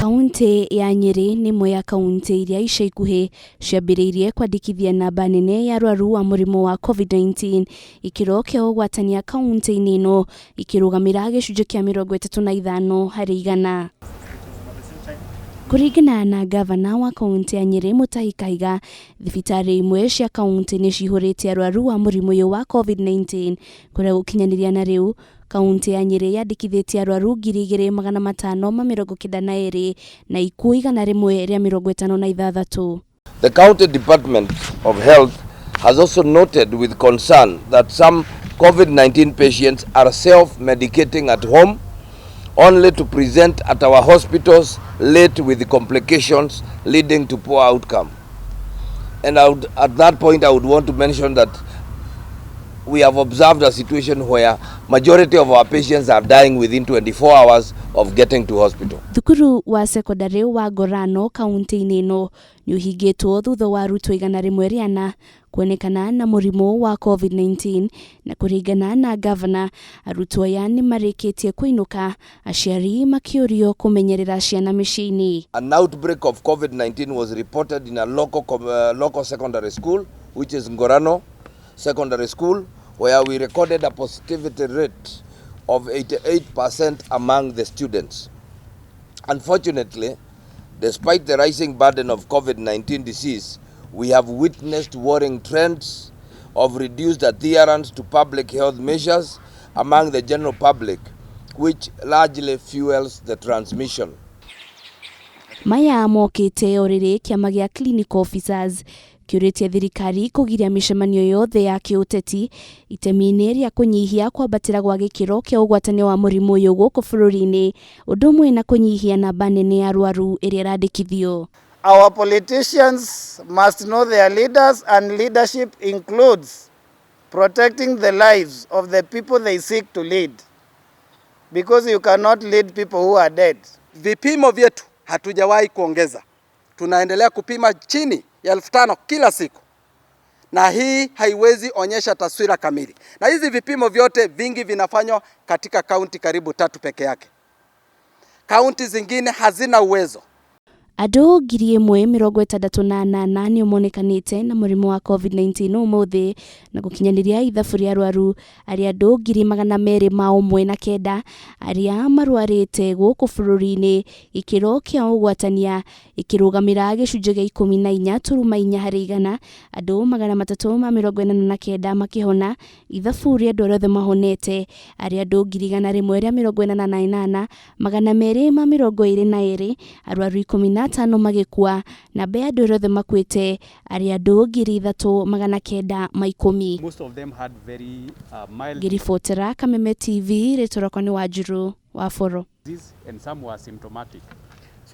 Kaũntĩ ya Nyĩrĩ nĩ ĩmwe ya kaũntĩ iria ica ikuhĩ ciambĩrĩirie kwandĩkithia namba nene ya arwaru a mũrimũ wa Covid-19. Gĩkĩro kĩa ũgwatania kaũntĩ-inĩ ĩno gĩkĩrũgamĩra gĩcunjĩ kĩa 35%. Kũringana na ngavana wa kaũntĩ ya Nyĩrĩ Mutahi Kahiga, thibitarĩ imwe cia kaũntĩ nĩ cihũrĩte arwaru a mũrimũ ũyũ wa Covid-19 kũrĩa gũkinyanĩria na rĩu kaũntĩ ya Nyĩrĩ yandĩkithĩtie arwaru 2592 na ikuũ 156. The County Department of Health has also noted with concern that some COVID-19 patients are self-medicating at home only to present at our hospitals late with complications leading to poor outcome. And at that point I would want to mention that we have observed a situation where majority of our patients are dying within 24 hours of getting to hospital. Thukuru wa sekondarĩ wa Ngorano kaũntĩ-inĩ ĩno nĩ ũhingĩtwo thutha wa arutwo 104 kuonekana na mũrimũ wa Covid-19 na kũringana na ngavana arutwo aya nĩ marĩkĩtie kũinũka, aciari makĩũrio kũmenyerera ciana mĩciĩ-inĩ. An outbreak of COVID-19 was reported in a local secondary school, which is Ngorano Secondary School, where we recorded a positivity rate of 88% among the students. Unfortunately, despite the rising burden of COVID-19 disease, we have witnessed worrying trends of reduced adherence to public health measures among the general public, which largely fuels the transmission. Maya mokĩte o rĩrĩ kĩama gĩa clinical officers kĩũrĩtie thirikari kũgiria mĩcemanio yothe ya kĩũteti itemi-inĩ rĩa kũnyihia kwambatĩra gwa gĩkĩro kĩa ũgwatania wa mũrimũ ũyũ gũkũ bũrũri-inĩ, ũndũ ũmwe na kũnyihia namba nene ya arwaru ĩrĩa ĩrandĩkithio. Our politicians must know their leaders, and leadership includes protecting the lives of the people they seek to lead, because you cannot lead people who are dead. Vipimo vyetu hatujawahi kuongeza, tunaendelea kupima chini ya 5,000 kila siku, na hii haiwezi onyesha taswira kamili. Na hizi vipimo vyote vingi vinafanywa katika kaunti karibu 3 peke yake. Kaunti zingine hazina uwezo. Andũ 1,068 nĩo monekanĩte na mũrimũ wa Covid-19 ũmũthĩ na gũkinyanĩria ithabu rĩa arwaru arĩa andũ 219,000 arĩa marwarĩte gũkũ bũrũri-inĩ, gĩkĩro kĩa ũgwatania gĩkĩrũgamĩra gĩcunjĩ gĩa 14.4%, andũ 389 makĩhona, ithabu rĩa andũ arĩa othe mahonete arĩa andũ 188,222, arwaru 15 magĩkua, namba ya andũ arĩa othe makuĩte arĩa andũ 3,910. Most of them had very mild Ngĩribotera Kameme TV, rĩtwa rĩakwa nĩ Wanjiru wa Boro. disease and some were asymptomatic.